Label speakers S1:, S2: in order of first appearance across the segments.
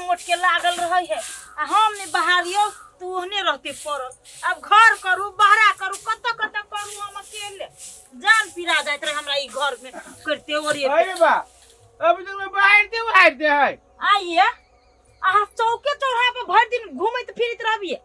S1: मोट के लागल रहै है आ हम नहि बहारियौ तऽ ओहने रहते पड़ल। आब घर करू बहरा करू कतऽ कतऽ करू, हम अकेले जान पीरा जाइत रहे हमरा ई घर में करते ओरिए।
S2: अरे बा, अभी तो मैं बाहर दे बाहर दे है।
S1: आइए अहाँ चौके चौराहा पर भरि दिन घूमैत फिरैत रहबिए।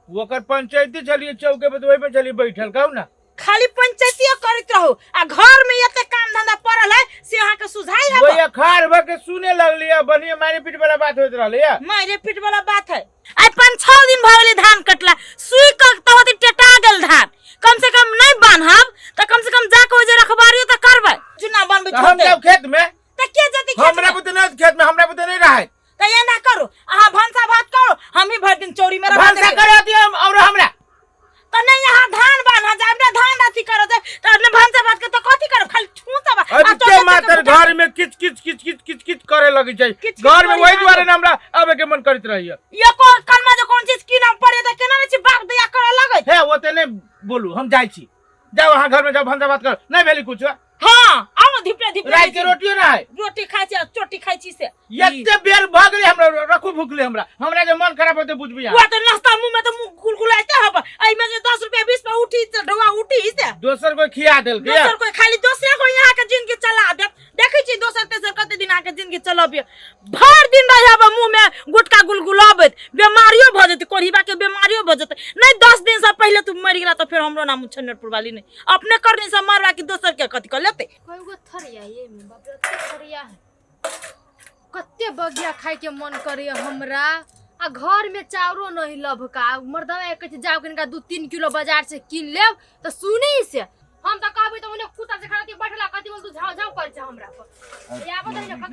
S2: ओकर पंचायती चलिए चौके पे, तो वही पे चलिए बैठल कहू ना।
S1: खाली पंचायती करैत रहू आ घर में एते काम धंधा पड़ल है से अहाँ के सुझाई है।
S2: वही अखाड़ भर के सुने लगली है, बढ़िया मारे पीट वाला बात होइत रहले है।
S1: मारे पीट वाला बात है। आइ 5-6 दिन भऽ गेलै धान कटला, सुई कऽ तऽ होते टेटा गेल धान। कम से कम नहीं बान्हब तऽ कम से कम जाके ओइ जे रखबारियो तऽ करबै। चुना बनबै
S2: तऽ हम जाब खेत में।
S1: तऽ के जेतै खेत
S2: हमरा
S1: में?
S2: बुते नहीं खेत में, हमरा बुते नहीं रहे।
S1: तऽ एना करू अहाँ भनसा भात करू, हम ही भरि दिन चौरी में रहबै।
S2: भनसा करा दियो हम और हमरा।
S1: तऽ नहीं यहाँ धान बान्ह जाब ना धान अथी करऽ जाब तऽ ने भनसा भात के तऽ कथी करब, खाली ठूसब आ
S2: अरे
S1: चौका
S2: के
S1: चौका
S2: मातर
S1: भुजा
S2: घर में किच किच किच किच किच किच करे लगी छै।
S1: किच किच
S2: घर में
S1: करी
S2: वही
S1: लागल।
S2: दुआरे ने हमरा आबे के मन करैत रहैया।
S1: एको कनमा जे कोन चीज कीनऽ पड़े तऽ केना नहि छी बाप दया करऽ लगै।
S2: हे ओते नहीं बोलू, हम जाइ छी। जाओ अहाँ घर में जाओ, भनसा भात करो। नहीं भेली कुछ।
S1: हाँ आउ ने धिपले धिपले
S2: रात के रोटियो ना है।
S1: रोटी खाइ छी आ चोटी खाइ छी से।
S2: एते बेर भऽ गेलै हमरा रखू भुखले, हमरा हमरा जे मन खराब होते बुझबी अहाँ।
S1: वह तो नाश्ता मुंह में तो मुंह गुलगुलाइते हब, एहिमे जे 10 रुपया 20 रुपया उठी तऽ ढौआ उठी से।
S2: दोसर कोई खिया देलकै।
S1: दोसर कोई खाली दोसरे कोई यहाँ के जिंदगी चला देत। देखै छी दोसर तेसर कते दिन अहाँके जिंदगी चलबियै, भरि दिन रहि हब मुंह में गुटका गुलगुलाबैत, बेमारियो भऽ जेतै, कोढ़िबा के बेमारियो भऽ जेतै। नहीं 10 दिन से पहिले तू मरि गेला तऽ फेर हमरो नाम छन्नरपुर वाली नहीं, अपने करनी से मरबा कि दोसर के कथी कऽ लेतै।
S3: कय गो थरिया ये में बाप रे, कते थरिया है, कते बगिया खाए के मन करे हमरा। आ घर में चाउरो नहीं लभका, मर्दवा एक कहै छै जाओ कनिका 2-3 किलो बाजार से कीन लेब तऽ सुनी से। हम तऽ कहबै तऽ ओने कुत्ता से खाना बैठला कथी बोल तू झाव झाव करै छै हमरा पर। ये आबो तऽ नहि खा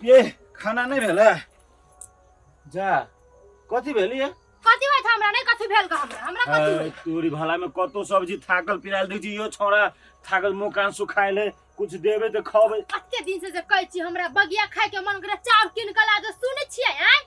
S4: ये खाना नहीं भेलै जा कथी भेल ये?
S3: कथी होइत हमरा नहीं कथी भेल हमरा, हमरा कथी होइत?
S4: तोरी भला में कतो सब्जी थाकल पिरायल दै छी, यो छौड़ा थाकल मुंह कान सुखायल है, कुछ देबे तऽ खबै।
S3: कते दिन से जे कहै छी हमरा बगिया खाय के मन करे चाउर कीन के ला दे, सुनै छियै आँय?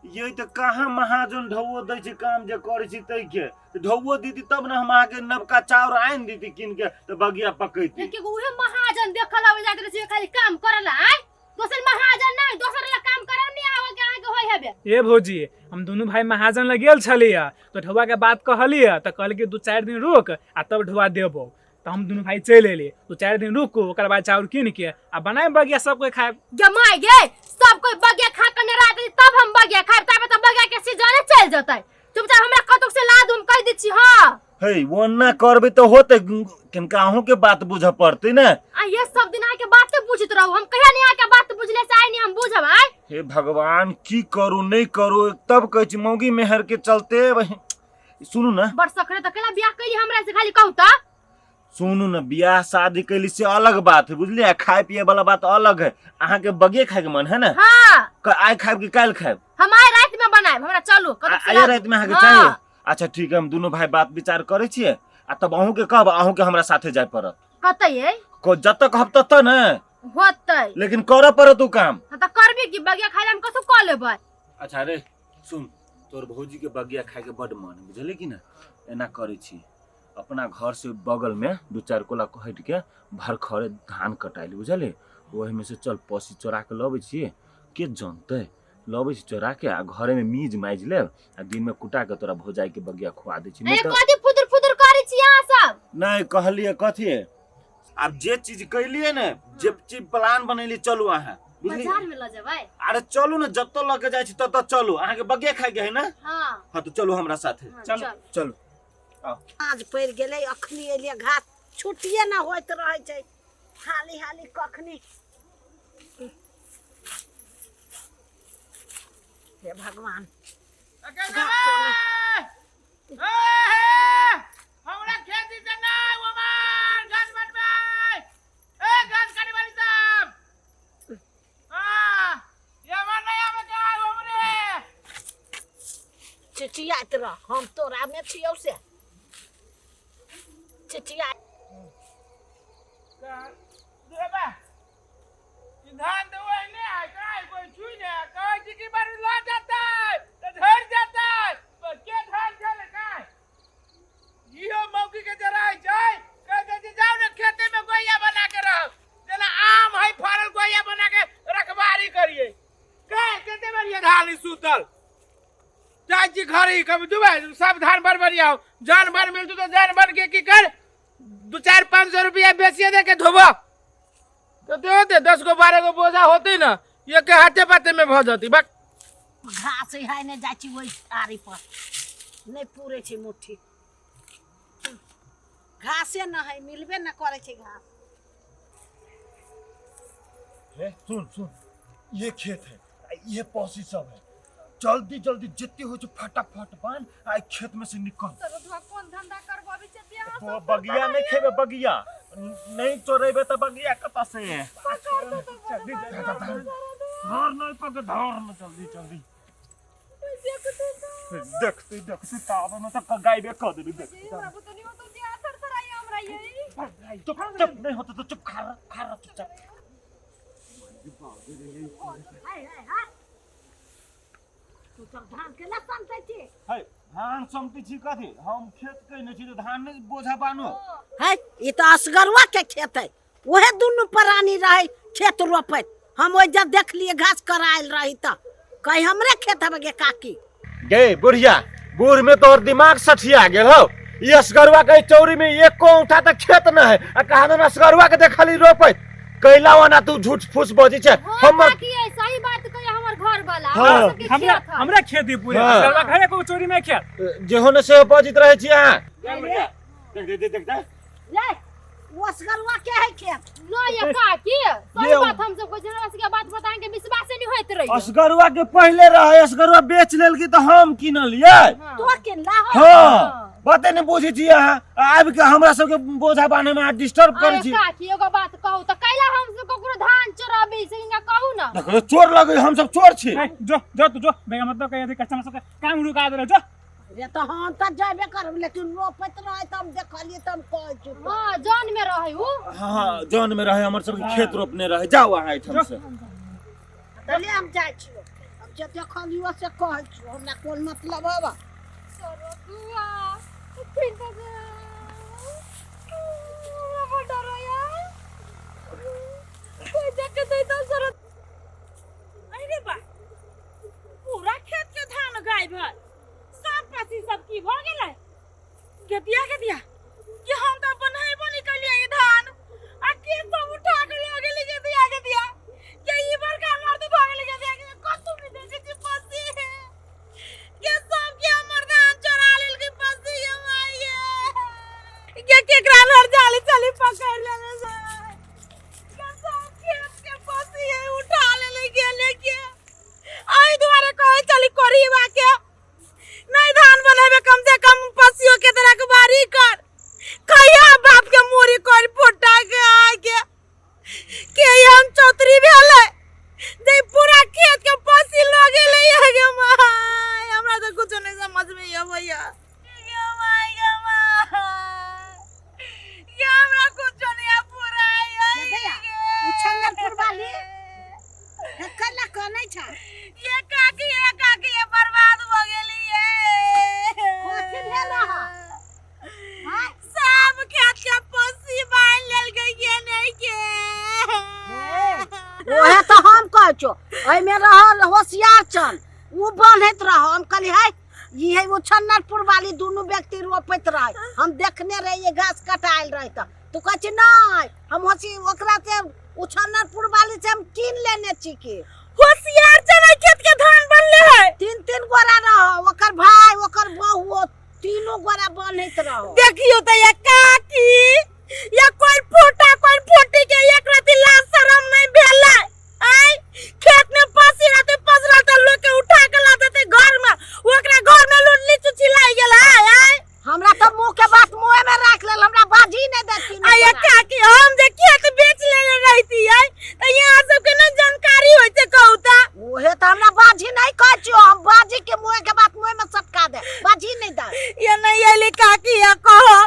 S4: ये तऽ कहाँ महाजन ढौओ दै छै काम जे करै छी तै के, तऽ ढौओ दीदी तब ने हम अहाँके नबका चाउर आनि दीदी कीन के तऽ बगिया पकैती।
S3: लेकिन उहे महाजन देखल आबै जाइत रहै छै खाली काम करला आँय, दोसर महाजन नहीं, दोसर ला काम करल नहीं आवे के अहाँके होय हेबे।
S5: ए भौजी, हम दुनू भाई महाजन लग गेल छलियै तऽ ढौआ के बात कहलियै तऽ कहलकै 2-4 दिन रुक आ तब ढौआ देबौ, तऽ हम दुनू भाई चलि एलियै। 2-4 दिन रुकू ओकर बाद चाउर कीन के आ बनाए बगिया सब कोई खाएब।
S3: जमाय गे सब कोई बगिया खा के नरा देली तब हम बगिया खाएब, ताबे तऽ बगिया के सीजने चलि जेतै। चुपचाप हमरा कतौ से ला दू, हम कहि दै छी। हाँ
S4: हे ओना करबै तऽ होतै, किनका अहूँ के बात बुझऽ पड़तै ने।
S3: आ ये सब दिन अहाँके बाते बुझैत रहू, हम कहिया नहीं अहाँके बात बुझले से आइ नहीं हम बुझब आइ।
S4: हे भगवान की करू नहीं करू, तब कहै छी मौगी मेहर के चलते। सुनू ना
S3: बड़ सखरे तऽ केना बियाह कैली हमरा से खाली कहू तऽ।
S4: सुनू ना, बियाह शादी कैली से अलग बात है बुझलियै, खाय पिए वाला बात अलग है। अहाँके बगिए खाय के मन है ना?
S3: हाँ।
S4: आइ खायब कि काल्हि खायब?
S3: हम आइ राति में बनायब, हमरा चलू, कतौ से
S4: आइ
S3: लाबू।
S4: राति में अहाँके
S3: हाँ।
S4: चाहिए? अच्छा ठीक है, हम दुनू भाई बात विचार करै छियै आ तब अहूँ के कहब, अहूँ के हमरा साथे जाय पड़त।
S3: कतै यै?
S4: जतऽ कहब ततऽ ने
S3: होतै,
S4: लेकिन करऽ पड़त उ काम।
S3: हाँ तऽ करबी की, बगिया खाय ला हम कसो कऽ लेबै।
S4: अच्छा रे सुन, तोर भौजी के बगिया खाय के बड मन है बुझलियै कि ना? एना करै छी अपना घर से बगल में 2-4 कोला हटि के भरखरे धान कटाइल बुझलियै, ओहिमे से चल पसी चोरा के लबै छी, के जनतै, लबै छी चोरा के आ घरे में मीज माजि लेब आ दिन में कुटा के तोरा भौजाई के बगिया खुआ दै छी।
S3: अरे कथी फुदुर फुदुर करै छी अहाँ सब?
S4: नहीं कहलियै कथी, आब जे चीज कैलियै ने, जे चीज प्लान बनेलियै चलू अहाँ बुझलियै?
S3: बाजार में लऽ जेबै?
S4: अरे चलू ने, जतऽ लऽ के जाइ छी ततऽ चलू, अहाँके बगिया खाय के है ने?
S3: हाँ।
S4: हाँ तो चलू हमरा साथे।
S3: हाँ,
S5: चलू।
S3: चल।
S4: चलू।
S6: साँझ पड़ि गेलै, अखनी एलियै, घास छुट्टिए ने होइत रहै छै, हाली हाली कखनी। हे भगवान,
S2: हमरा खेती से नहीं, वो मार घास बनबै। ए घास काटे वाली साहब। हां, ये मार नहीं आवे का हमरे।
S6: चिचियाइत रह, हम तोरा में छियौ से चिचिया।
S2: देबा धान तो वही नहीं है, काय कोई छुई नहीं, कहै छी कि बारू लऽ जेतै तऽ झड़ि जेतै, पर के धान छलै काय? इहो मौगी के जराय छै, कहै छै जे जाउ ने खेते में गोइया बना के रहब, जेना आम है फड़ल गोइया बना के रखबारी करियै। काय कते बढ़िया धान ई सुतल जाइ छी घरे कभी दुबे सब धान बड़ बढ़िया हो जान बन मिलतू तो जान बन के की कर दू चार 500 रुपया बेचिए दे के धोबो तो दे दे 10 गो 12 गो बोझा होती ना ये के हाथे पाते में भ जती बक।
S6: घास है ने जाइ छी ओहि आरी पर नहि पूरे छै मुट्ठी घासे न है मिलबे न करे छै घास।
S7: हे सुन सुन ये खेत है आ ये पौसी सब है जल्दी जल्दी जितने हो फटाफट बांध आ खेत में से निकल।
S3: कोन धंधा करबो छै बियाह
S4: तो बगिया नहीं खेबे बगिया नहीं चोरेबे तो बगिया कतऽ से धर नहीं पकड़ धर न जल्दी जल्दी देखते देखते ताबे में तो गायबे कर देबी देखते चुप चुप नहीं होता तो चुप खा रहा चुपचाप।
S6: तू सब धान के ना समझै छी?
S4: है धान समटै छी कथी हम खेत कइने छी त धान नहीं बोझा बानो
S6: है ई त असगरुआ के खेत है ओहे दुनू प्राणी रहे खेत रोपैत हम ओहि जब देखलिए घास करायल रही त कहीं हमरे खेत हवे गे काकी।
S4: गे बुढ़िया बूढ़ में तोहर दिमाग सठिया गेल हो। ई असगरुआ के चौरी में एको औंठा त खेत न है आ कहा असगरुआ के देखली रोपैत कैला वना तू झूठ फूस बजै छै।
S3: हमर काकी सही बात कहे हमर घर वाला
S4: हाँ।
S5: हमरा हमरा खेत ही पूरे असगरुआ घरे को चोरी में खेत
S4: जे होने से बजित रहे छी अहाँ। देख देख देख देख
S6: ले वो असगरुआ के है खेत
S3: न ये काकी सही बात हम सब कोई हमरा सबके बात बताएंगे विश्वास नहीं होइत रही।
S4: असगरुआ के पहले रहे असगरुआ बेच लेल की त हम किनलियै
S6: तो किनला हो।
S4: हां बाते नहीं बुझै छी अहाँ आबि के हमरा सबके बोझा बान्हे में डिस्टर्ब करै छी।
S3: काकी एगो बात कहू त कैला हम सब ककरो धान चोराबी से इनका कहू ना।
S4: देखो चोर लगे हम सब चोर छी।
S5: जो जो तू जो बेगा मतलब कहे कस्टमर सबके काम रुका दे जो।
S6: रे तो हम त जाबे करब लेकिन रोपैत रहे त हम देखलिए त हम कहै छी।
S3: हां जन में रहे उ।
S4: हां जन में रहे हमर सबके खेत रोपने रहे जाओ अहाँ एठाम से।
S6: त ले हम जाइ छियो हम जे देखलियो से कहै छियो हमरा कोन मतलब हवा।
S1: अरे बा पूरा खेत के धान गायब है सब पासी सब की भ गेलै गेतिया गेतिया कि हम त अपन हेबो नहीं कलिए ई धान आ के सब उठा के ल गेलै गेतिया गेतिया के ई बड़का मर्द भ गेलै गेतिया के कतौ नहीं देखै छी पसी के सब के हमर धान चोरा लेलकै पसी के माय गे के केकरा घर जाली चली पकड़ लेले के सब खेत के पसी उठा लेले गेले के एहि दुआरे कहै चली कोरीबा के नहीं धान बनेबे कम से कम पसियो के तरह के बारी कर कहिया बाप के मोरी कर फोटा के आके के हम चौतरी भेलै जे पूरा खेत के पसी ल गेलै गे माय हमरा तो कुछ नहीं समझ में अबैया गे माय गे माय गे हमरा कुछ नहीं पूरा
S6: उछलपुर वाली कैला कनै छ
S1: ये काकी ये बर्बाद भ गेली ये
S6: कथी भेल अहाँ?
S1: सब खेत के पसी बान्हि लेलकै के नहीं के
S6: ओहे तो हम कहै छो एहिमे रहल होशियार चल उ बान्हैत रह हम कहली है ई है उछन्नरपुर वाली दुनू व्यक्ति रोपैत रहे हम देखने रहिए घास कटायल रहे त तू कहै छी नहीं हम होशी ओकरा से उछन्नरपुर वाली से हम कीन लेने छी की
S1: होशियार चल खेत के धान बनले है
S6: तीन तीन गोरा रह ओकर भाई ओकर बहू तीनों गोरा बान्हैत रह।
S1: देखियो त ये काकी या कोई फोटा कोई फोटी के एक राती लाज शरम नहीं भेलै आय खेत में पसी रहते पसरल त लोग के उठा के ला देते घर में ओकरा घर में लुटली चुची लागि गेल आय आय
S6: हमरा त मुंह के बात मुंह में राख लेल हमरा बाजी नहीं देती
S1: आय काकी हम जे खेत बेच लेले रहती आय त यहाँ सबके न जानकारी होय छै कहू त
S6: ओहे त हमरा बाजी नहीं कहै छियो हम बाजी के मुंह के बात मुंह में सटका दे बाजी नहीं दे।
S1: ये नहीं आइले काकी या कहो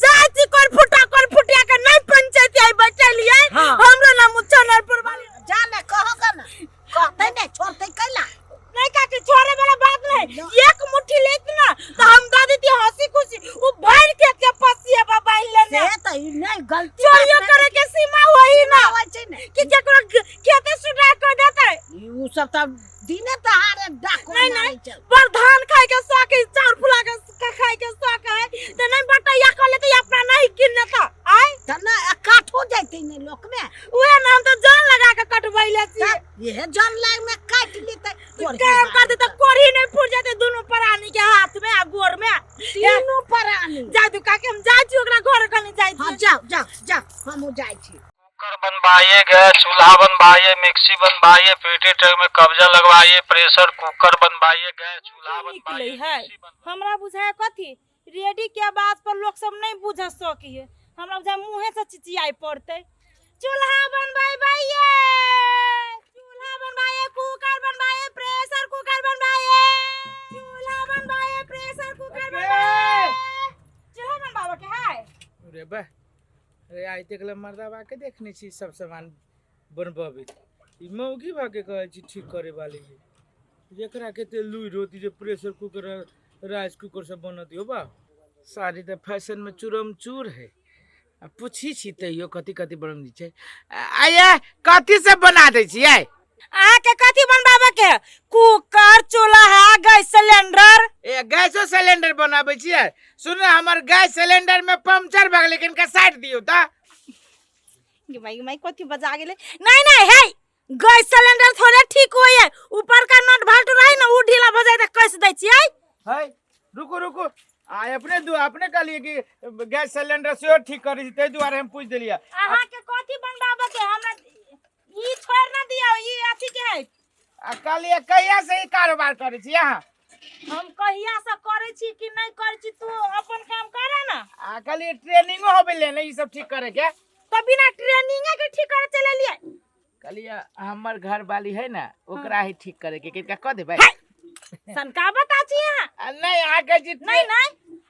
S1: जाय छी कोन फुटा कोन फुटिया के नहीं पंचायत आई बचलिए हमरो नाम उच्चनरपुर वाली
S6: जा ने कहो ग ना कहते नहीं छोड़ते कैला
S1: नहीं काकी छोड़े वाला बात नहीं एक मुट्ठी लेत ना तो हम दे देती हंसी खुशी उ भर खेत के पसिया बाबा बांध लेने।
S6: से तऽ ई नहि गलती
S1: चोरियो
S6: बात
S1: करे के सीमा होई ना
S6: होइ छै ने
S1: कि केकरो खेते सुटा कर देतै।
S6: ई उ सब तऽ दिने दहाड़े डाको
S1: नहीं,
S6: मारै छै।
S1: पर धान खाए के शौक है, चाउर फुला के खाए के शौक है तो नहीं बटैया कर लेते अपना नहीं गिन लेता आय
S6: तऽ नहि काठो जैतै ने लोक में।
S1: उहे ना हम तो जान लगा के कटबैले छी।
S6: तऽ इहे जन लाग में काटि लेतै।
S1: काम करते तो कोढ़ी नहीं फूट जाते दोनों प्राणी के हाथ में आ गोर में।
S6: तीनू प्राणी।
S1: जा दू काके हम जाइ छी ओकरा घर कने जाइ
S6: हाँ
S1: छी।
S6: जाओ जाओ जाओ हमहूँ जाइ छी।
S8: कुकर बनवाइए, गैस चूल्हा बनवाइए, मिक्सी बनवाइए, पेटी ट्रक में कब्जा लगवाइए, प्रेशर कुकर बनवाइए, गैस चूल्हा
S1: निकलै
S8: बनवाइए,
S1: है।
S8: मिक्सी बनवाइए।
S1: हमरा बुझाय कथी रेडी के आवाज पर लोग सब नहीं बुझ सकिए, हमरा बुझाय मुँहे से चिचियाइ पड़तै। चूल्हा बनवाइए, चूल्हा बनवाइए, कुकर बनवाइए, प्रेशर कुकर बनवाइए, चूल्हा बनवाइए, प्रेशर कुकर बनवाइए। चूल्हा बनवाबऽ के है?
S2: अरे बा अरे आइ तक ले मर्दाबा के देखने छी सब सामान बनबबैत, ई मौगी बा के कहै छी ठीक करे वाली है, जेकरा के ते लुइ रोती जे प्रेशर कुकर राइस कुकर सब बनत हो बा। साड़ी तऽ फैशन में चूरम चूर है। आ पूछी छी तैयो कथी कथी बन छै। आये कथी सब बना दै छियै?
S1: अहाँके कथी बनबाबऽ के है? कुकर, चूल्हा, गैस सिलेंडर।
S2: ए गैसो सिलेंडर बनाबै छियै? सुन हमर गैस सिलेंडर में पंक्चर भऽ गेलै, कनिका साइड दियौ तऽ।
S1: गे माई, गे माई, कथी बजा गेलै? नहीं नहीं हे गैस सिलेंडर थोड़े ठीक होय है, ऊपर का नट भाल्ट रही ना उ ढीला भ जाय त कस दै छियै।
S2: है रुको रुको, आ अपने दु अपने कहलियै कि गैस सिलेंडर सेहो ठीक करै छी, ताहि दुआरे हम पूछि देलियै।
S1: अहाँके कथी बनबाबऽ के? हमरा ई छोड़ ना दियौ, ई अथी के है।
S2: आ कहलियै कहिया से ई कारोबार करै छी अहाँ?
S1: हम कहिया से करै छी कि नहीं करै छी, तू अपन काम करे ना।
S2: आ कहलियै ट्रेनिंगो होबे ले ने ई सब ठीक करे के?
S1: तो बिना ट्रेनिंगे के ठीक करे चले लिए।
S2: कहलियै हमर घर वाली है ना ओकरा ही ठीक करे के, किनका कह देबै?
S1: सनका बता छी अहाँ?
S2: आ नहीं अहाँ कहै छी
S1: नहीं नहीं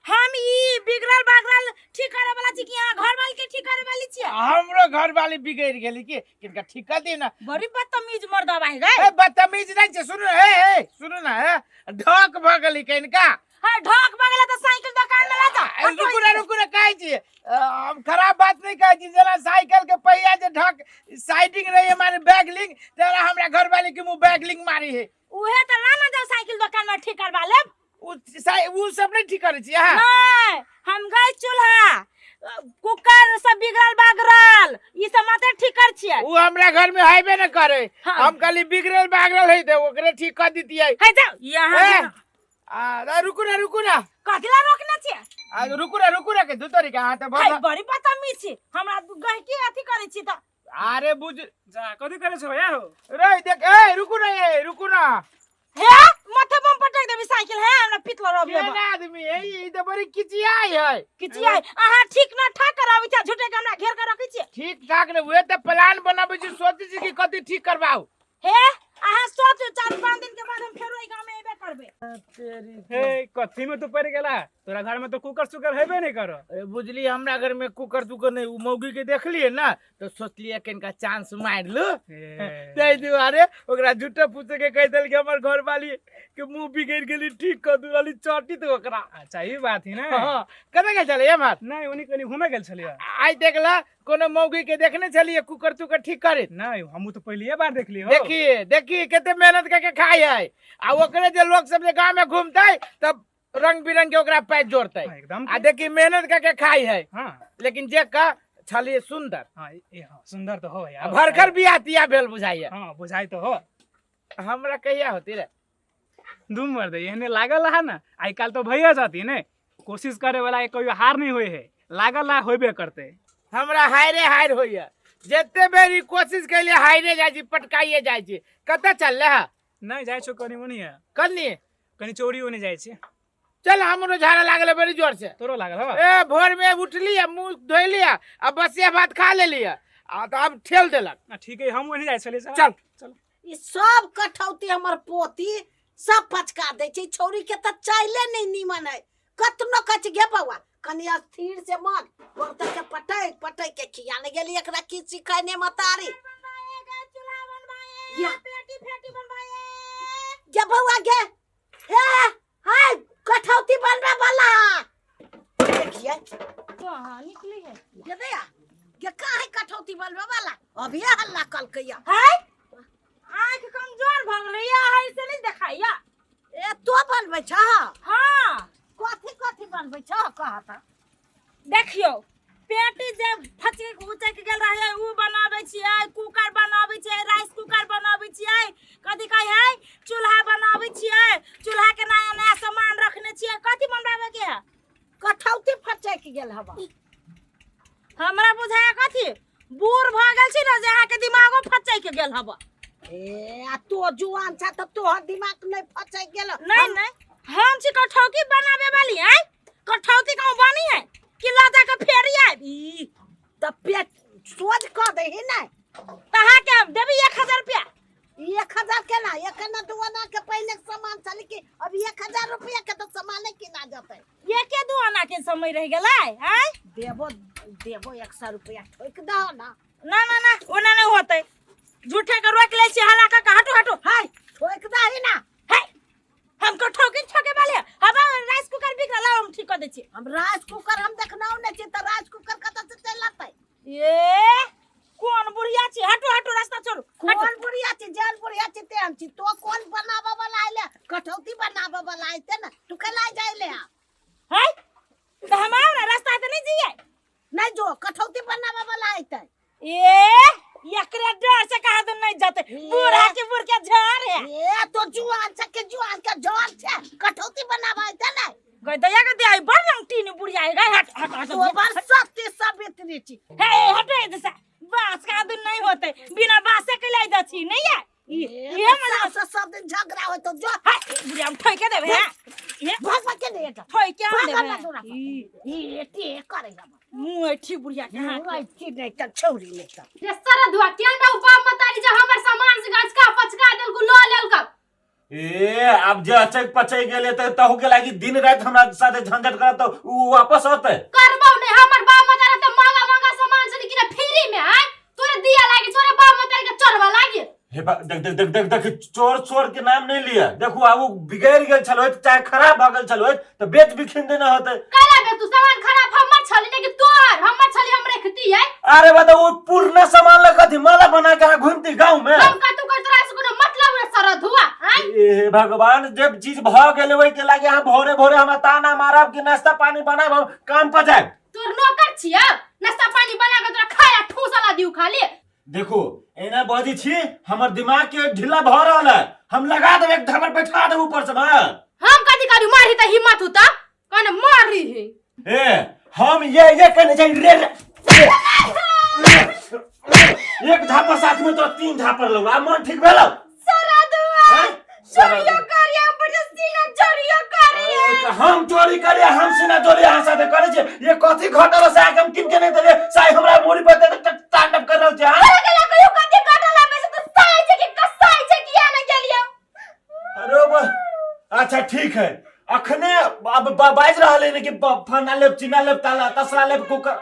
S1: हम ई बिगड़ल बागड़ल ठीक करे वाला छी कि अहाँ घर वाली के ठीक करे वाली छी?
S2: हमरो घर वाली बिगड़ गेली कि किनका ठीक कर दियौ ना।
S1: बड़ी बदतमीज मर्दवा है गए।
S2: ए बदतमीज नहीं छै, सुनू हे हे सुनू ना, हे ढोक भ गेली किनका।
S1: हां ढोक भ गेलै त साइकिल दुकान में ला जा।
S2: रुकू ना रुकू ना, कहै छी हम खराब बात नहीं कहै छी, जेना साइकिल के पहिया जे ढक साइडिंग रही हमारे बैगलिंग, तेरा हमरा घर वाली के मुंह बैगलिंग मारी है।
S1: उहे त ला ना जाओ साइकिल दुकान में ठीक करवा लेब।
S2: उ सब नहीं ठीक करै छी अहाँ?
S1: नहीं हम गए चूल्हा कुकर सब बिगड़ल बागड़ल ई सब मात्र ठीक कर छियै।
S2: उ हमरा घर में हैबे न करे।
S1: हाँ।
S2: हम कहली बिगड़ल बागड़ल है त ओकरे ठीक कर दितियै।
S1: है जाओ यहाँ
S2: ए, आ रुकू ना रुकू ना।
S1: कथी ला रोकने छियै?
S2: आ रुकू ना रुकू ना के दू तरीका अहाँ त
S1: है
S2: बहुत
S1: बड़ी बदतमीज छी, हमरा गहकी अथी करै छी त।
S2: अरे बुझ
S5: जा कथी करै छौ भैया हो?
S2: रे देख ए रुकू ना ए रुकू ना।
S1: हे माथे बम पटक देबी साइकिल है हमरा पितलो रबिया।
S2: केना आदमी है ई त बड़ी किचियाई है।
S1: किचियाई अहाँ ठीक ना ठाक कराबै छी, झूठे के हमरा घेर के रखै छी।
S2: ठीक ठाक ने उहे त प्लान बनाबै छी, सोचै छी कि कथी ठीक करबाउ।
S1: हे अहाँ सोचू 4-5 दिन के बाद हम फेरो एहि गाँव में एबे करबै।
S5: हे कथी में तू पड़ गेला? तोरा घर में तो कुकर सुकर हेबे नहीं करो।
S2: अरे बुझली हमरा घर में कुकर तुकर नहीं, उ मौगी के देखलिए ना तो सोचलिए कनिका चांस मार लू, ताहि दुआरे ओकरा झूठो पूछे के कहि देलकै हमर घर वाली के मुंह बिगड़ गेली ठीक कर दू रहली चटी तो ओकरा।
S5: अच्छा ई बात है ना।
S2: हां कतऽ गेल छलियै एम्हर?
S5: नहीं ओनी कनी घूमे गेल छलियै।
S2: आइ देखला कोनो मौगी के देखने छलियै कुकर तुकर ठीक करे?
S5: नहीं हमहूँ तो पहलिए बार देखलियै हो।
S2: देखिए देखिए कते मेहनत करके खाइ है, आ ओकरे जे लोग सब जे गाँव में घूमते तब रंग बिरंग के ओकरा पैर जोड़ते।
S5: एकदम।
S2: आ देखी मेहनत करके खाइ है।
S5: हाँ।
S2: लेकिन जे का छलिए सुंदर।
S5: हाँ, ए, हाँ, सुंदर तो हो यार।
S2: भरखर बियाह तियाह भेल बुझाइए।
S5: हाँ बुझाई तो हो।
S2: हमरा कहिया होती रे?
S5: दू मर्द एहने लागल रहा ना, आइ काल्हि तो भैया जाती ने, कोशिश करे वाला के कहियो हार नहीं होय है, लागल रहा होबे करते।
S2: हमरा हारे हार होइए, जते बेर ई कोशिश कैलिए हारे जाइ छी, पटकाइए जाइ छी। कतऽ चलले है?
S5: नहीं जाइ छौ कनी ओनी है।
S2: कनी?
S5: कनी चोरी ओनी जाइ छी।
S2: चल हमरो झाड़ा लागल बड़ी जोर से।
S5: तोरो लागल हवा?
S2: ए भोर में उठली आ मुंह धोइली आ बसिया भात खा लेली आ तऽ आब ठेल देलक।
S5: ना ठीक है, हम ओनी जाइ छलियै।
S2: चल
S5: चल।
S6: ई सब कठौती हमर पोती सब पचका दै छै, छौरी के तऽ चाइले नहीं नीमन है। कतनो कच गे बौआ कनी स्थिर से मन बर्तन के पटक पटक के खिया ने गेली, एकरा की सिखैने मतारी। या गे बौआ गे, हे हाय कठौती बनबे वाला देखिए।
S1: हाँ निकली है।
S6: गे दैया गे, काहे कठौती बनबै वाला अभिये हल्ला कलकैया?
S1: है, आँख कमजोर भऽ गेलै या है से नहीं देखाइया।
S6: ए, तो बनबै छह?
S1: हाँ।
S6: कथी कथी बनबै छह, कह तऽ।
S1: देखियौ, पेटी जे फचक उचक गेल रहे उ बनाबै छियै, कुकर बनाबै छियै, राइस कुकर बनाबै छियै, कथी कहै है, चूल्हा बनाबै छियै, चूल्हा के नया नया सामान रखने छियै। कथी बनबाबै के है?
S6: कठौती फचकि गेल हवा।
S1: हमरा बुझाया कथी बूढ़ भऽ गेल छी ने जे अहाँके दिमागो फचक गेल हवा।
S6: ए, आ तो जुआन छ तऽ तोहर दिमाग नहि फचकि गेल?
S1: नहीं नहीं, हम छी कठौती बनावे वाली है। कठौती कहूँ बनी है कि लऽ जाके फेरी आबि ई?
S6: तऽ पेट सोझ कऽ दही ने।
S1: तहाँ के हम देबी 1000 रुपया।
S6: 1000 केना? 1 आना 2 आना के पहिले के सामान छलै कि अब 1000 रुपया के तऽ सामाने किना जेतै?
S1: एके 2 आना के समय रहि गेलै आँय?
S6: देबो देबो, 100 रुपया ठोकि दहो ना।
S1: ना ना ना, ओना नहीं होतै। झूठे के रोक लै छी हला कऽ। हटो हटो।
S6: हाय, ठोकि दही ना।
S1: हे, हम कठौती ठोके वाले हवा? राइस कुकर बिक रहल, हम ठीक कर दै छी।
S6: हम राइस कुकर हम देखनाउ नहि छी तऽ राइस कुकर कतऽ से चलि अतै?
S1: ए, कोन बुढ़िया छी? हटो हटो, रास्ता छोड़ू, हटो।
S6: कोन बुढ़िया छी? जेहन बुढ़िया छी तेहन छी। तो कोन बनाबऽ वाला अइले? कठौती बनाबऽ वाला अइते ने, तू केला जाइले आ?
S1: है, तऽ हम आउ ने, रास्ता तऽ नहीं जियै।
S6: नहि जो, कठौती बनाबऽ वाला अइते।
S1: ए, एकरे डर से कहा तो नहीं जाते। बूढ़ा के बूढ़ के झाड़ है।
S6: ए, तो जुआन छै के जुआन के झड़ छै? कठौती बनाबऽ अइते ने।
S1: गई दया के दया, बड़ लंगटी बुढ़िया है। गई, हट हट हट।
S6: तो बड़ सत्य सावित्री छी।
S1: हे, हटो इधर से। बांस का दिन नहीं होते, बिना बांसे के लाई दछी नहीं है।
S6: ए,
S1: ये
S6: तो
S1: मना
S6: सास से सब दिन झगड़ा होय तो जो।
S1: हट बुढ़िया, हम ठोके देबे हैं ये।
S6: भाग भाग के नहीं এটা।
S1: ठोके हम
S6: भाग
S1: देबे।
S6: ना दूरा। ई एते करे हम।
S1: मुंह ऐठी बुढ़िया के हाथ।
S6: मुँह ऐठी नहीं त छौरी नहीं त।
S3: रे सरधुआ, केना उ बाप मतारी जे हमर सामान से गचका पचका देलकू, लऽ लेलक?
S4: ए, आब जे अचक पचक गेले तऽ तहु के लागी दिन राति हमरा साथे झंझट करत तऽ उ वापस होते?
S3: करबौ नहीं। हमर बाप मतारी त महंगा महंगा सामान से किने फ्री में आय, तोरे दिया लागी, तोरे बाप मतारी के चढ़वा लागी।
S4: हे बा, देख देख देख देख देख, चोर चोर के नाम नहीं लिया। देखू, आब उ बिगड़ गेल छल होइत, चाहे खराब भऽ गेल छल होइत, तऽ बेच बिखिन देना होते।
S3: कैला बे तू? सामान खराब हमर छली ने कि तोर? हमर छली, हम रखती है।
S4: अरे बता, वो पुरना सामान लग कथी माला बना के अहाँ घूमती गाँव में?
S3: हम कतू कर, तोरा से कोनो मतलब रे सरधुआ आय?
S4: ए भगवान, जब चीज भऽ गेल ओहि के लागे अहाँ भोरे भोरे हमरा ताना मारब कि नाश्ता पानी बनाब, हम काम पर जायब।
S3: तोर नौकर छियै? नाश्ता पानी बना के तोरा खाया ठूसला दिउ खाली।
S4: देखो, एना बजै छी, हमर दिमाग के ढीला भऽ रहल है। हम लगा देब, एक धमर बैठा देब ऊपर से ना।
S3: हम कथी करू? मारी त हिम्मत होता कने मारी ही।
S4: ए, हम ये कहने चाहिए रे, रे, रे, एक झापर साथ में तो तीन झापर लगो। आब मन ठीक भेलो?
S3: सरधुआ।
S4: हैं?
S3: चोरियो करिया ऊपर से सीना चोरियो करिया।
S4: हम चोरी करे? हम सीना चोरी अहाँ साथे करे छी? ये कथी घटल से आके हम किन के नहीं देले साई हमरा मोरी पर दे तांडव कर रहल छै, हाँ?
S3: गेला कहियो कथी घटल है से तो साई छै कि कसाई छै किया न गेलियो?
S4: अरे अच्छा ठीक है, अखने अब बाजि रहल है ने कि फलना लेब, चिन्ना लेब, ताला तसला लेब, कुकर।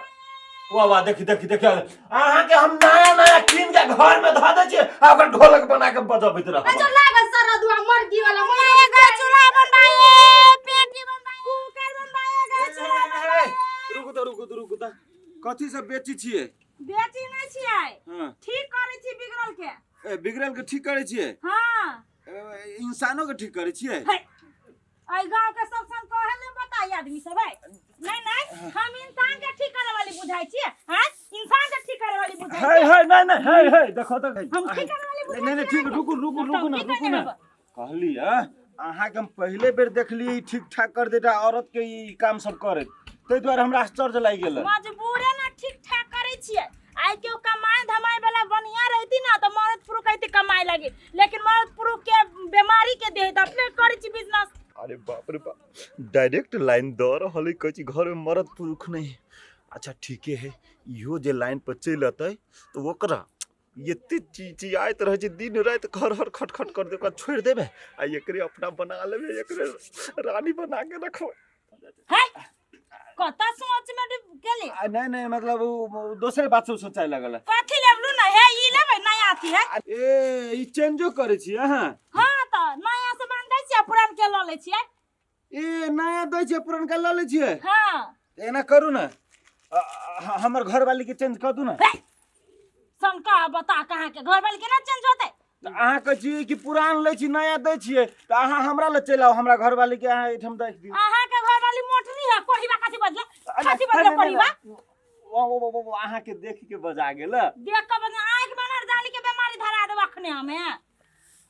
S4: वाह वाह, देखी देखी देखी, अहाँ के हम नया नया कीन के घर में धऽ दै छियै आ ओकर ढोलक बना के बजबैत रहब।
S3: जो लागल सरधुआ मर्गी वाला।
S1: बनाए गए चूल्हा बनवाए, पेटी बनवाए, कुकर बनवाए गए, चूल्हा बनवाए।
S4: रुकू तऽ, रुकू तऽ, रुकू तऽ, कथी सब बेची छियै?
S1: बेची नहीं छियै।
S4: हाँ।
S1: ठीक करै छी बिगड़ल के।
S4: ए, बिगड़ल के ठीक करै छियै?
S1: हाँ।
S4: ए, इंसानो के ठीक करै छियै?
S1: है, एहि गांव के सब सन कहे ले बताई आदमी सब है। नहीं नहीं, हम इंसान के ठीक करे वाली बुझाई छियै। हां, इंसान के ठीक करे वाली बुझाई
S4: है
S1: छियै।
S4: है, नहीं नहीं, है है, देखो तऽ।
S1: हम ठीक करे वाली बुझाई
S4: नहीं नहीं, ठीक, रुकू रुकू रुकू ना, रुकू ना। कहली अहाँके हम पहिले बेर देखली ठीक ठाक कर देता औरत के ई काम सब करैत, ताहि दुआरे हमरा आश्चर्य लागि गेल।
S1: मजबूरे ना ठीक ठाक करै छियै। आइ केओ कमाए धमाए वाला बढ़िया रहती ना तऽ मर्द पुरुष अइते कमाए लागी, लेकिन मर्द पुरुष के बीमारी के दे तऽ अपने करै छी बिजनेस।
S7: अरे बाप रे बाप, डायरेक्ट लाइन दऽ रहल है। कहै छी घरमे मरद पुरुख नहि। अच्छा ठीके है, इहो जे लाइन पर चलि अतै तऽ ओकरा एते चिचियाइत रहै छै दिन राति, खर खर खट खट कर दे। ओकरा छोड़ि देबै आ एकरे अपना बना लेबै, एकरे रानी बना के रखबै।
S1: है, कतऽ सोच में डूब गेली?
S4: आ, नहीं नहीं, मतलब उ दोसरे बात सब सोचाय लगल है।
S1: कथी लेबलू ना? हे, ई लेबै नया अथी है।
S4: ए, ई चेंजो करै छी अहाँ?
S1: हाँ, तऽ नया सामान दै छियै, पुरान के लऽ लै छियै।
S4: ए, नया दै छियै, पुरनका लऽ लै छियै?
S1: हाँ।
S4: तऽ एना करू ने,
S7: हमर घरवाली के चेंज कऽ दू ने।
S1: शंका बता कहाँ के घरवाली केना चेंज होतै?
S7: तऽ अहाँ कहै छियै कि पुरान लै छी नया दै छियै, तऽ अहाँ हमरा लग चलि आउ, हमरा घरवाली के अहाँ एहिठाम राखि दियौ।
S1: अहाँ के घरवाली मोटरी है, कोढ़ीबा कथी बजला? कथी बजला कोढ़ीबा?
S7: ओ अहाँ के देख के बजा गेल।
S1: देख के बजा, आँखि बनर जाली के बेमारी धरा देब अखने हमे।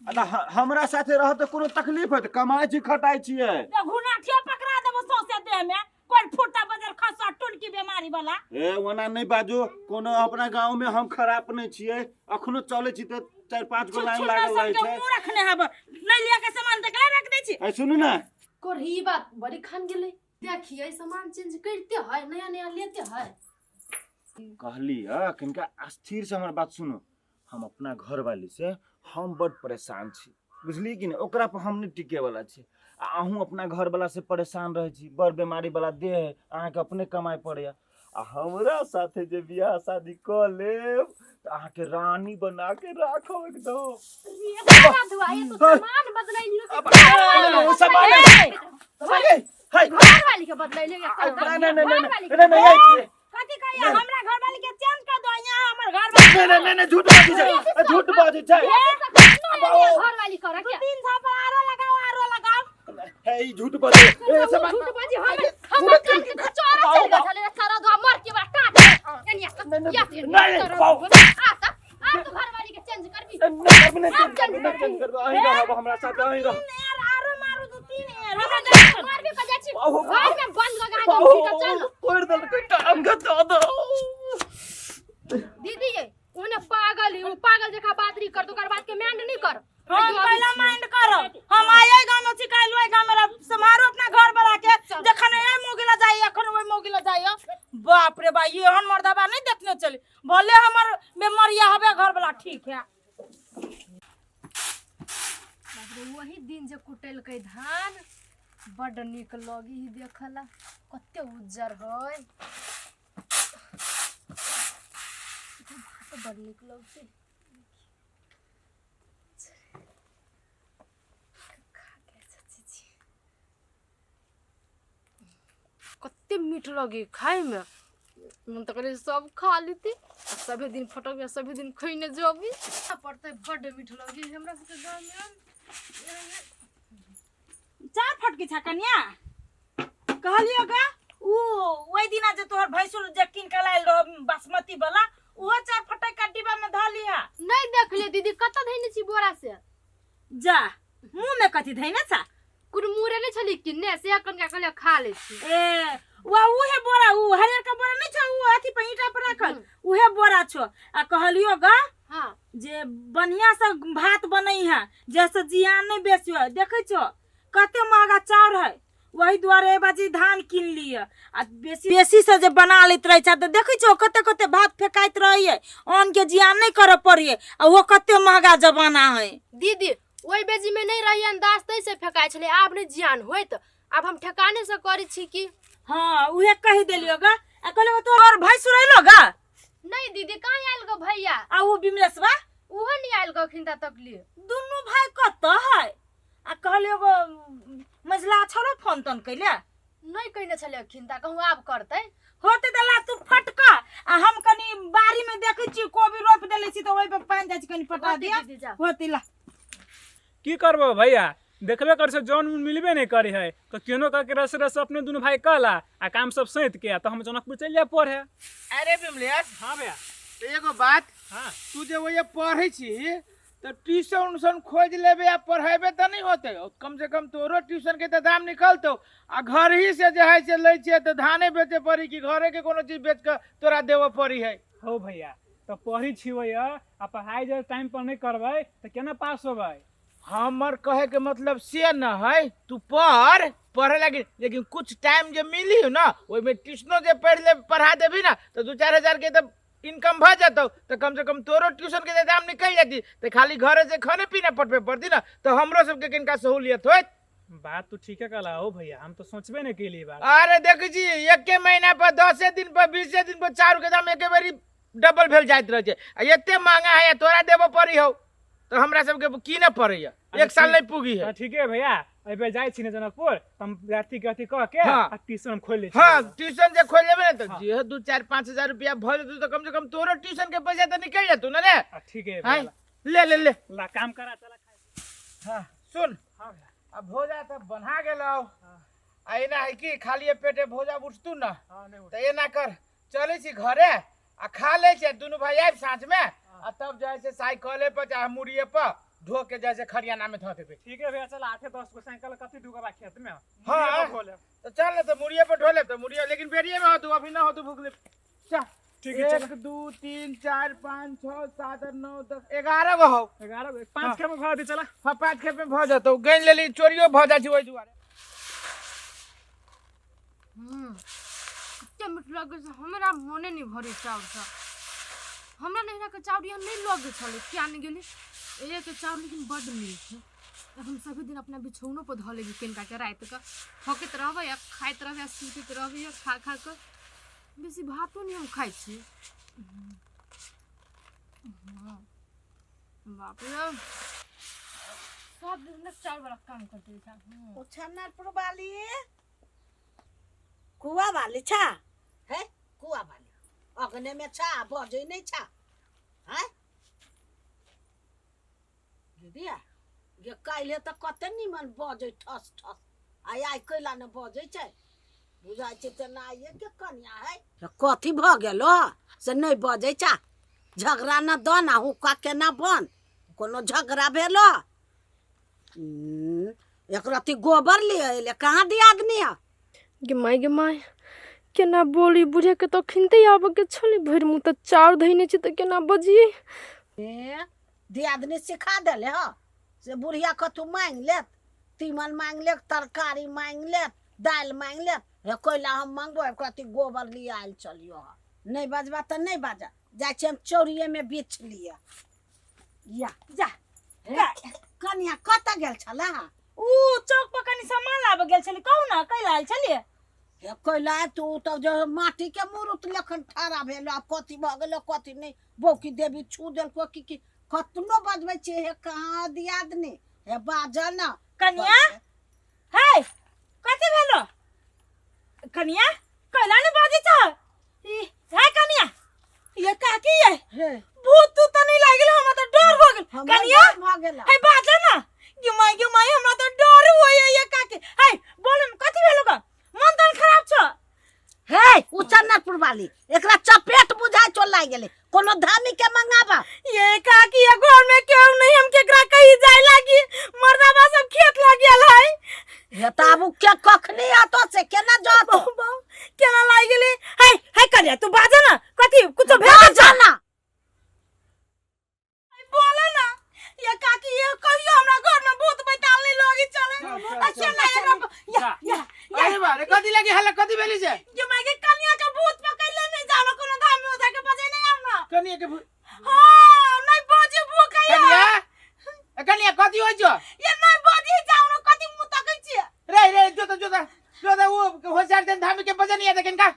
S7: अच्छा, हमरा साथे रहत तऽ कोनो तकलीफ होत? कमाइ छी खटाइ छियै।
S1: घुनाठियो पकड़ा देबो सौंसे देह में, कोई फुटा बजर खसा टुनकी बेमारी वाला।
S7: ए ओना नहि बाजू, कोनो अपना गाँव में हम खराब नहि छियै, अखनो चलै छी तऽ 4-5 गो लाइन लागल रहै छै।
S1: मुँह रखने हब नहि लिया के सामान देखला रख दै छी।
S7: ए सुनू ने,
S3: कोढ़ी बात बड़ी खान गेलै। देखिए सामान चेंज करते है, नया नया लेते है।
S7: कहली किनका स्थिर से हमर बात सुनू, हम अपना घरवाली से हम बड परेशान छी, बुझलियै कि नहि? ओकरा पर हम नहि टिके वाला छी, आ अहूँ अपना घरवाला से परेशान रहै छी, बड़ बीमारी वाला देह है, अहाँके अपने कमाइ पड़ैया, आ हमरा साथे जे बियाह शादी कऽ लेब तऽ अहाँके रानी बना के राखब एकदम।
S3: सामान बदलैलियो घरवाली के बदलैलियो?
S7: नहीं नहीं नहीं नहीं,
S1: कथी कहिया हमरा घरवाली के चेंज कर दो, यहाँ हमर घरवाली।
S7: नहीं नहीं नहीं, झूठ बाजै छै, झूठ बाजै छै।
S3: घरवाली कर
S1: के 3 झापड़ आरो लगाओ, आरो लगाओ।
S7: हे ई झूठ बाजै, ए सब
S3: झूठ बाजी। हम हमर कान के चोरा चल गेल छले सारा दो मर के बा काट कनिया
S7: नहीं आ
S3: त आ तू घरवाली के चेंज करबी?
S7: नहीं नहीं, चेंज करबी, अहीं रहब हमरा साथ, अहीं रहब।
S1: आरो मारू 2-3 यार,
S3: हमरा मारबे कर जाइ छी, घर में बंद लगा के ठीक चल।
S7: तोड़ देलकै टांग दऽ दो।
S3: दीदी ये ओने पागल है, वो पागल जखा बात नहीं कर, ओकर बात के माइंड नहीं कर।
S1: हम पहला माइंड करब, हम आये गांव में छी, काल्हि ओहि गांव में रह, सम्हारो अपना घर वाला के, जखन ए मोगिला जाइए अखन ओहि मोगिला जाइए। बाप रे बा, एहन मर्दबा नहीं देखने चली, भले हमर बेमरिया हबे घर वाला ठीक है।
S3: वही दिन जे कुटेलकै धान बड नीक लगी देखला, कते उज्जर है, बड नीक लगतै। कते मीठ लगे खाय में, मन तऽ करे सब खा लेती, सभे दिन फटक सभे दिन खैने जबी पड़तै। बड मीठ लगे हमरा सबके गाँव में।
S1: 4 फटकी छा कन्या कहलियो गा, उ ओहि दिना जे तोहर भैंसुर जे कीन के लायल रहो बासमती वाला, उहो 4 फटक का डिब्बा में धऽ लिहा।
S3: नहीं देखलिए दीदी, कतऽ धैने छी बोरा से?
S1: जा मुंह में कथी धैने छा?
S3: कुरमुरे नहीं छली किन्ने से कनका कहलिए खा ले छी।
S1: ए वा उहे बोरा, उ हरियर का बोरा नहीं छौ, उ अथी पर ईंटा पर राखल उहे बोरा छौ। आ कहलियो गा
S3: हां
S1: जे बढ़िया से भात बनै है, जैसे जियान नहीं बेसी है। देखै छौ कते महंगा चाउर है, वही दुआरे बाजी धान किन लिय। आ बेसी बेसी से जे बना लैत रहै छै तऽ देखै छौ कते कते भात फेकाइत रहैए, अन्न के जियान नहीं करऽ पड़ैए, आ वो कते महंगा जमाना है।
S3: दीदी ओहि बेजी में नहीं रही अंदाज तै से फेकाइ छलै, आब नहीं जियान होइत, आब हम ठेकाने से करै छी की।
S1: हाँ उहे कहि देलियो गा। आ कहलियो तोहर भैंसुर अइलो गा?
S3: नहीं दीदी, कहाँ आयल गो भैया?
S1: आ उ बिमलेशवा?
S3: उहो नहीं आयल गो अखिन तकली।
S1: दुनू भाई कतऽ है? आ कहलियो गो मझला छलो फोन तोन कैले?
S3: नहीं कहने छलै अखिन ता, कहूँ आब करतै।
S1: होते तऽ ला तू फटका, आ हम कनी बाड़ी में देखै छी कोबी रोपि देले छी तऽ ओहि पर पानि जाइ छी, कनी पटा दिया होते ला।
S5: की करबो भैया, देखबे कर से जौन मिलबे नहीं करे है, तो केनो करके रस रस अपने दुनू भाई कहला आ काम सब सैत के, तो हम जनकपुर चलि जाए पढ़े।
S2: अरे बिमलेश।
S5: हाँ भैया।
S2: एगो बात,
S5: हाँ
S2: तू जे वो पढ़े छी तो ट्यूशन उशन खोज लेबे आ पढ़ेबे तऽ नहीं होते, कम से कम तोरो ट्यूशन के तऽ दाम निकलतो, आ घर ही से जे है से लै छियै तऽ धाने बेचे पड़ी कि घरे के कोनो चीज बेच के तोरा देबऽ पड़ी है।
S5: हो भैया, तो पढ़ी छी भैया, आ पढ़ाई जे टाइम पर नहीं करबै तऽ केना पास होबै?
S2: हमर कहे के मतलब से न है, तू पढ़ पढ़े लगी, लेकिन कुछ टाइम जे मिली हो ना ओहिमे ट्यूशनो जे पढ़ ले पढ़ा देबी ना तो 2-4 हजार के तो इनकम भ जतौ, तो कम से कम तोरो ट्यूशन के दाम निकल जाती, तो खाली घरे से खाने पीने पटबे पड़ती ना, तो हमरो सबके किनका सहूलियत होत।
S5: बात तो ठीक है कहला हो भैया, हम तो सोचबे नहीं केली बात।
S2: अरे देख जी, एके महीना पर 10 दिन पर 20 दिन पर चाउर के दाम एके बेरी डबल भेल जाइत रहे छै, आ एते महंगा है तोरा देबो पड़ी हो। तऽ हमरा सबके कीनऽ पड़ैया एक साल नहि पुगी है।
S5: तऽ ठीके भैया, एहि बेर जाइ छी ने जनकपुर तऽ हम अथी के अथी कऽ के
S2: हाँ।
S5: आ ट्यूशन खोलि लै छी।
S2: हाँ, ट्यूशन जे खोलि लेबै ने तऽ
S5: हाँ।
S2: जे 2 4 5 हजार रुपया भऽ जेतौ तऽ कम से कम तोरो ट्यूशन के पैसा तऽ निकलि जेतौ ने रे।
S5: आ ठीके
S2: आँय,
S5: भैया।
S2: ले ले ले
S5: ला काम करा चला खाइ।
S2: हाँ सुन।
S5: हाँ भैया।
S2: अब भोजा तऽ बना गेलौ आ एना है कि खालिए पेटे भोजा उठतू ना।
S5: हाँ, नहि उठ।
S2: तऽ एना कर, चलै छी घरे आ खा लै छी, दुनू भाई आबि साँझ में आ तब जाइ छै साइकिले पर चाहे मुड़िए पर ढो के जाइ छै खरियाना में धऽ देबै।
S5: ठीक है भैया, चल 8-10 गो साइकिल कथी ढुकबा खेत में।
S2: हाँ।
S5: मुड़िए पर ढो लेब।
S2: तऽ चल ने तऽ मुड़िए पर ढो लेब तऽ मुड़िए, लेकिन बेरिए में होतू, अभी ना होतू भूख ले। चल
S5: ठीक है, चल।
S2: 1 2 3 4 5 6 7 8 9 10 11 गो हौ।
S5: 11 गो, 5 खेप में भऽ दे चला।
S2: हाँ, 5 खेप में भऽ जेतौ, गनि लेली, चोरियो भऽ जाइ छै ओहि दुआरे।
S3: कते मीठ लगै छै, हमरा मोने नहि भरै चाउरसँ। हमरा नैहराके चाउर यहाँ नहि लगै छलै, किया नहि गेली एके चाउर, लेकिन बड्ड मीठ है। हम सभी दिन अपना बिछौनो पर धऽ लेबै कनिका के, राति कऽ फकैत रहबै आ खाइत रहबै आ सुतैत रहबै। आ खा खा कऽ बेसी भातो नहि हम खाइ छी। बाप रे, सब दिन हमरा चाउर वाला काम करते छै।
S6: ओ छन्नरपुर वाली कुआ वाली छा है, कुआ वाली अगने में छा, बजै नहीं छा हैं दीदिया गे। काल्हि तऽ कते निमन बजै ठस ठस, आइ आइ कैला ने बजै छै? बुझाइ छै तेना आइए के कनिया है। कथी भऽ गेलो से नहि बजै छा? झगड़ा न दऽ ना हुक्का केना बन, कोनो झगड़ा भेलो? एक रत्ती गोबर लिए अयलै, कहाँ दियादनी है?
S3: गे माय गे माय, केना बोली बुढ़िया के, तऽ अखनते आबऽ के छलै, भरि मुँह तऽ चाउर धैने छै, तऽ केना बजियै?
S6: ए दियादनी सिखा देले ह से बुढ़िया कथू मांगि लेत, तीमन मांगि लेत, तरकारी मांगि लेत, दालि मांगि लेत। हे कोइला हम मंगबो, एक रत्ती गोबर लिए आयल चलियो ह। नहि बजबा तऽ नहि बाजा, जाइ छी हम चौरिये में बीछ लिअ। या
S1: जा।
S6: हे, कनिया कतऽ गेल छला?
S1: ऊ चौक पर कनी सामान लाबऽ गेल छली। कहू ने, कैला आयल छलियै?
S6: हे कैला तू तऽ जो माटी के मुरुत लेखन ठाड़ा भेल, आब कथी भऽ गेलो कथी नहि, बौकी देवी छू देलको की की? कतनो बजबै छियै। हे कहाँ दियादनी, हे बाजऽ न।
S1: कनिया हे, कथी भेलो कनिया? कैला ने बाजै छ ई? हे कनिया, ये काकी ये
S6: हे
S1: भूत तू तऽ नहीं लागल? हमरा तऽ डर भऽ गेल।
S6: हमरा
S1: कनिया
S6: डर भऽ गेल।
S1: हे बाजऽ ना। गे माय गे माय, हमरा तऽ डर होइए। ये काकी हे, बोल न कथी भेलो ग? मन तन खराब छ?
S6: हे उचन्नरपुर वाली, एकरा चपेट बुझाइ चो लागि गेलै, कोनो धामी के मंगाबा।
S1: ये काकी, ये घर में केहू नहीं, हम केकरा कही जाय लागी? मर्दाबा सब खेत लग गेल है।
S6: हे तऽ आब के कखनी आतो से केना जातो?
S1: केना लागि गेलै? हे हे कनिया, तू बाजऽ ना, कथी कुछो भेल
S6: बाजऽ ना।
S1: बोला ना ये काकी, ये कहियो हमरा घर में भूत बैताल नहीं लगी चले। अच्छा ना एकरा या या।
S2: अरे बारे, कथी लगी हल्ला, कथी भेली से?
S1: ये माय के, कनिया के भूत पकड़ ले, नहीं जानो कोनो धामी ओझा के बजे नहीं आव ना।
S2: कनिया के भूत?
S1: हाँ, नहीं बजे भूख है।
S2: कनिया, ए कनिया, कथी होइ छौ?
S1: ये नहीं बजे, जाओ ना, कथी मुंह तकै छी?
S2: रे रे, जो तो जो तो जो तो वो होशियार जन धामी के बजे नहीं आता किनका,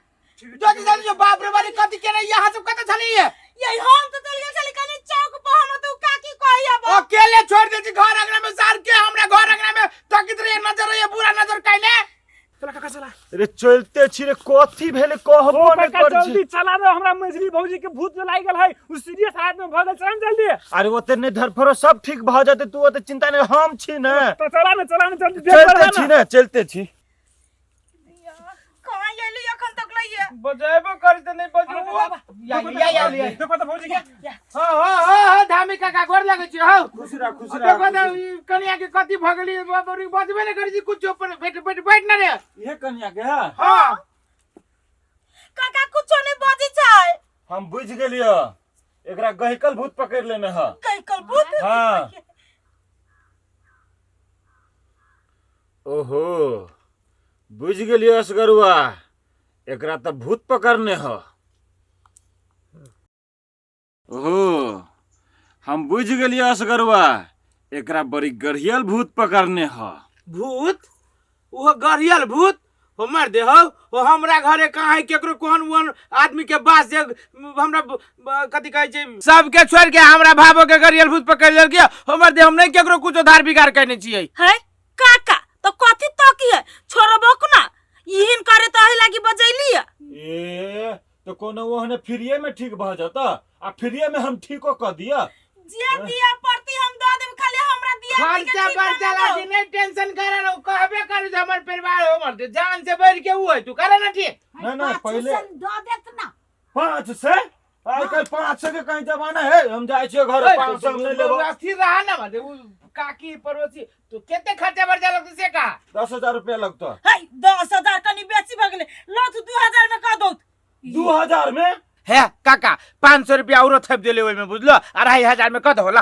S2: जो तो जल्दी जो। बाप रे बाप, कथी केने? यहाँ सब कत छली है?
S1: ये हम तो चल गेल छली कनी चौक पर, हम तो काकी कही अब
S2: अकेले छोड़ दे छी घर अंगना में सार के, हमरा घर अंगना में तकित रहिए, नजर रहिए, बुरा नजर कैले।
S5: चला काका चला।
S7: रे चलते छी रे, कथी भेलै कहबो
S5: ओ
S7: नहि
S5: काका
S7: करै छी।
S5: जल्दी चला दो, हमरा मझली भौजी के भूत लागि गेल है, उ सीरियस हालत में भऽ गेल, चल जल्दी।
S7: अरे ओते नहि धरफरो, सब ठीक भऽ जेतै, तू ओते चिंता नहि, हम छी ने।
S5: तो चला ने, चला ने जल्दी, देर
S7: चलते
S5: बढ़ा
S7: छी
S5: ना।
S7: ने, चलते छी।
S1: कहाँ गेली अखन तक लइए?
S2: बजेबो करी त नहीं बजू।
S5: अरे बाबा,
S2: या या या या।
S5: देखो तो भौजी के।
S2: हां हां हां हां, धामी काका गोर लगै छी हौ।
S7: खुश रह, खुश रह।
S2: देखो त ई कनिया के कथी भ गेली, बाप रे, बजबे नहीं करी छी कुछो पर। बैठ बैठ बैठ ना रे।
S7: इहे कनिया के है?
S2: हां।
S1: काका कुछो नहीं बजै छै।
S7: हम बुझि गेलियो, एकरा गहिकल भूत पकड़ लेने है।
S1: गहिकल भूत?
S7: हाँ। ओहो, बुझि गेलियो असगरुआ, एकरा तऽ भूत पकड़ने ह। ओहो, हम बुझि गेलियो असगरुआ, एकरा बड़ी गढ़ियल भूत पकड़ने ह।
S2: भूत? वो गढ़ियल भूत? हो मर दे हो हो हमरा घरे कहाँ है केकरो कोन ओन आदमी के बास जे हमरा कथी कहै छै सबके छोड़ के हमरा भाबो के गरियल भूत पकड़ लेलकै। हो मर दे हम नहीं केकरो कुछो धार बिगाड़ कयने छियै।
S1: है काका तो कथी तकी है छोड़बो ना इहिन करे त एहि लागी बजैली है।
S7: ए तो कोनो ओहने फ्रीए में ठीक भ जाता आ फ्रीए में हम ठीको क दिया।
S1: जे दिया पड़ती हम the देब खाली हमरा दिया
S2: खर्चा बर्चा लागी नहीं टेंशन करे रहो कहबे करू जे हमर परिवार हो मर दे जान से बढ़ के उ है तू करे ना ठीक।
S7: ना ना पहले
S6: the देत ना
S7: 500 आइ काल्हि 500 के कहीं जमाना है। हम जाइ छियै घर 500 हम नहीं लेबो।
S2: स्थिर रहा ना मर उ काकी पड़ोसी तो केते खर्चा बर्चा लगतै से का
S7: 10,000 रुपया लगतो।
S1: है 10,000 कनी बेसी भ गेलै लथ 2,000 में क दौ।
S7: 2,000 में
S2: है काका 500 रुपया औरो थप देले ओइ में बुझलो 2,500 में कत होला।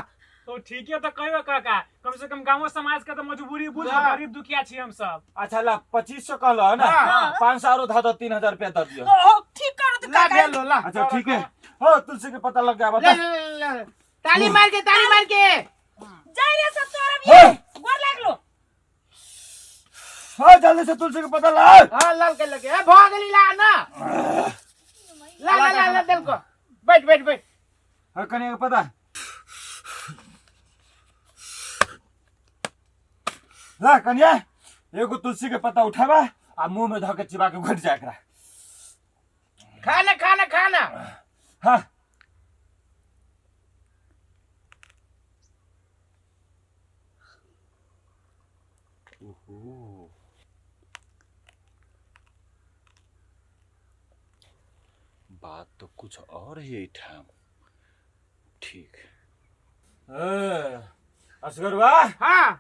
S5: तो ठीक है तो कहियो काका कम से कम गांव समाज के तो मजबूरी बुझ गरीब दुखिया छी हम सब।
S7: अच्छा ला 2,500 कहलो है ना 500 औरो ध दो 3,000 रुपया the दियो।
S1: ओ ठीक करो तो
S2: काका ला लो ला।
S7: अच्छा ठीक है हो तुलसी के पता लग गया बता।
S2: ले ताली मार के ताली मार के
S1: जाय रे सब तोरा भी गोर लागलो।
S7: हां जल्दी से तुलसी के पता ला।
S2: हां लाल के लगे ए भ गेली ला ना ला ला ला ला दिल को बैठ बैठ बैठ।
S7: हां कने के पता ला कन्या एगो तुलसी के पत्ता उठावा आ मुंह में धके चिबा के घट जाए एकरा।
S2: खाना खाना खाना।
S7: हां ओहो बात तो कुछ और ही एठाम। ठीक असगरवा।
S2: हां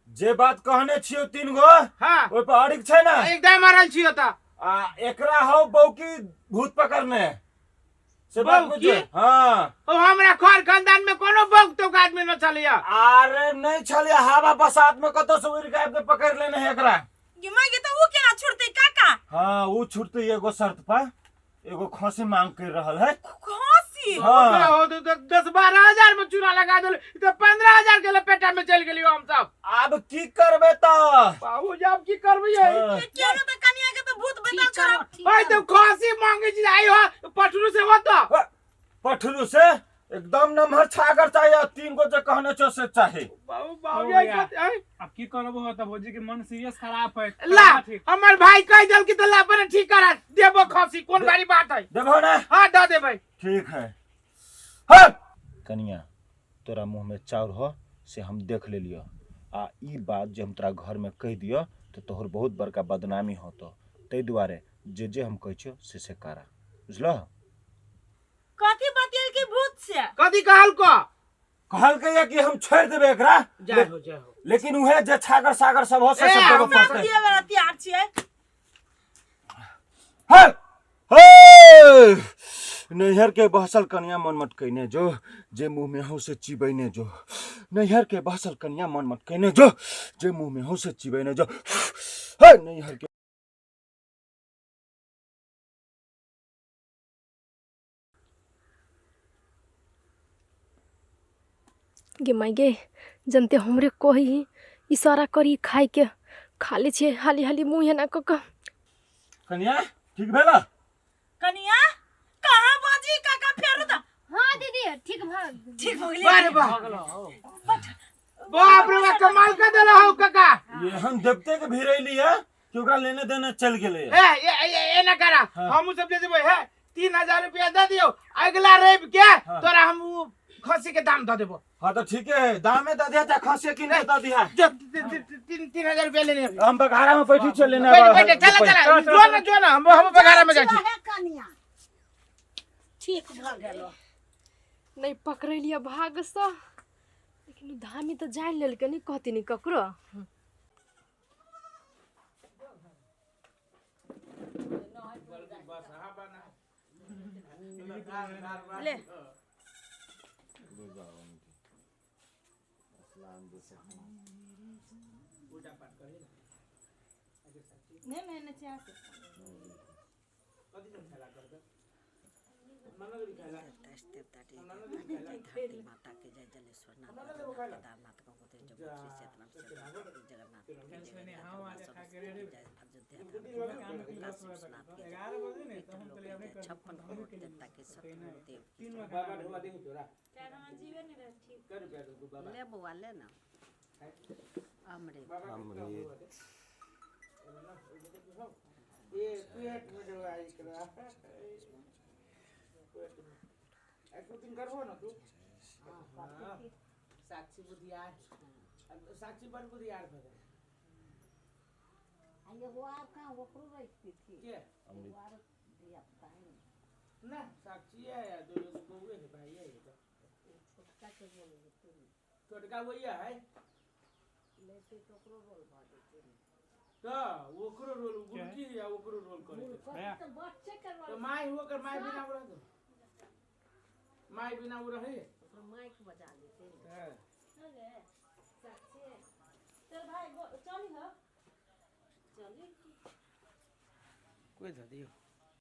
S7: जे बात कहने छियो 3 गो
S2: हां
S7: ओइ पर अड़िक छै ना
S2: एकदम अड़ल छियो त
S7: आ एकरा हो बौकी भूत पकड़ने से बात बुझे। हां
S2: ओ हमरा घर खानदान में कोनो बौक तो आदमी न छलिया।
S7: अरे नहीं छलिया हवा बसात में कतो से उड़ के आबि के पकड़ लेने है एकरा।
S1: गे माय गे त उ केना छुटतै काका?
S7: हां उ छुटतै एगो शर्त पर एगो खसी मांग कर रहल है।
S1: खसी?
S7: हाँ।
S2: हो तो 10-12 हजार में चूना लगा देल तो 15,000 के लपेटा में चल गेलियो हम सब।
S7: अब की करबे त
S2: बाबू जब की करबे
S1: केनो त कनिया के त भूत बदल करब।
S2: ओए तो खसी मांगे छी आई हो पठरू से हो तो
S7: पठरू से एकदम नमहर छागर चाहिए 3 गो जे कहने छो से चाही।
S2: बाबू बाबू
S5: अब की करबो हो त भौजी के मन सीरियस खराब है।
S2: ला हमर भाई कह देल की त ला पर ठीक करा देबो खसी कोन बारी बात है
S7: देबो ना।
S2: हां the देबै
S7: ठीक है। हां कनिया तोरा मुंह में चाउर हो से हम देख लेलियो आ ई बात जे हम तोरा घर में कह दियो तो तोहर बहुत बड़का बदनामी होतो तै दुआरे जे जे हम कहै छियो से करा बुझलो।
S1: कथी बतियल की भूत से
S2: कथी कहल को
S7: कहल के कि हम छोड़ देबे एकरा
S2: जय हो जय हो
S7: लेकिन उहे जे छागर सागर सब हो से सब देबे पड़तै।
S1: सब दिए वाला तैयार छियै।
S7: हे हे नैहर के बहसल कन्या मन मटकैने जो जे मुंह में हो से चिबैने जो नैहर के बहसल कन्या मन मटकैने जो जे मुंह में हो से चिबैने जो हे नैहर के
S3: गे माय गे जनते हमरे कही इशारा करी खाए के खाली छे हाली हाली मुंह ना क क।
S7: कन्या ठीक भेला?
S1: कन्या कहां बाजी काका फेरू त।
S3: हां दीदी ठीक भ
S1: ठीक भ गेलै।
S2: अरे बाप रे बाप कमाल कर देला हो काका।
S7: ये हम देवते के भिरैली है कि ओकरा लेने देने चल गेलै।
S2: ए ए ए ना करा हम सब दे देबै है 3,000 रुपया दे दियो अगला रवि के तोरा हम खसी के दाम the देबो।
S7: हां तो ठीक है दाम में the दिया चाहे खसी की नहीं the दिया।
S2: 3,000 रुपया लेने
S7: हम बघारा में बैठी चल लेने
S2: बैठ चला चला जो ना जो ना हम बघारा में जाइ छी।
S6: कनिया ठीक भ गेलो
S3: नहीं पकड़े लिया भाग से लेकिन धामी तो जान लेलकै नहीं कहती नहीं ककरो।
S1: ले नहीं नहीं नहीं चाहे
S6: माता के जय जलेश्वर नाथ केदारनाथ गंगोत्री जमुनोत्री चेतनाथ जगन्नाथ जय विद्याधाम काशी विश्वनाथ के जय, पितृलोक के जय, 56 करोड़ देवता के सतगुरु देव की जय।
S2: बाबा ढोआ दे तोरा। कर रुपया दो बाबा।
S6: ले बउआ ले ना अमृत।
S2: बाबा
S7: अमृत।
S2: ये पेट में जो आई करा पेट में एक दिन करबो ना तू। हाँ, साक्षी बुधियार, अब साक्षी बड़ बुधियार भऽ गेल।
S6: आ एगो आर कहाँ ओकरो रखती थी
S2: के
S6: एगो आर धिया पुता है ने।
S2: ना साक्षी है या दो दो बउए है भाई है ये तो।
S6: छोटका के बोल देते ने।
S2: छोटका वही है
S6: लेते तो ओकरो रोल भऽ जेतै ने।
S2: तो ओकरो रोल गुड़की या ओकरो रोल करे
S5: भैया।
S6: तो बच्चे के रोल
S2: तो my ओकर my बिना वो रह my बिना वो रहे
S6: ओकरो माइक बजा लेते ने।
S2: हाँ।
S1: चल भाई चली हो चली
S2: कोई धर दियो।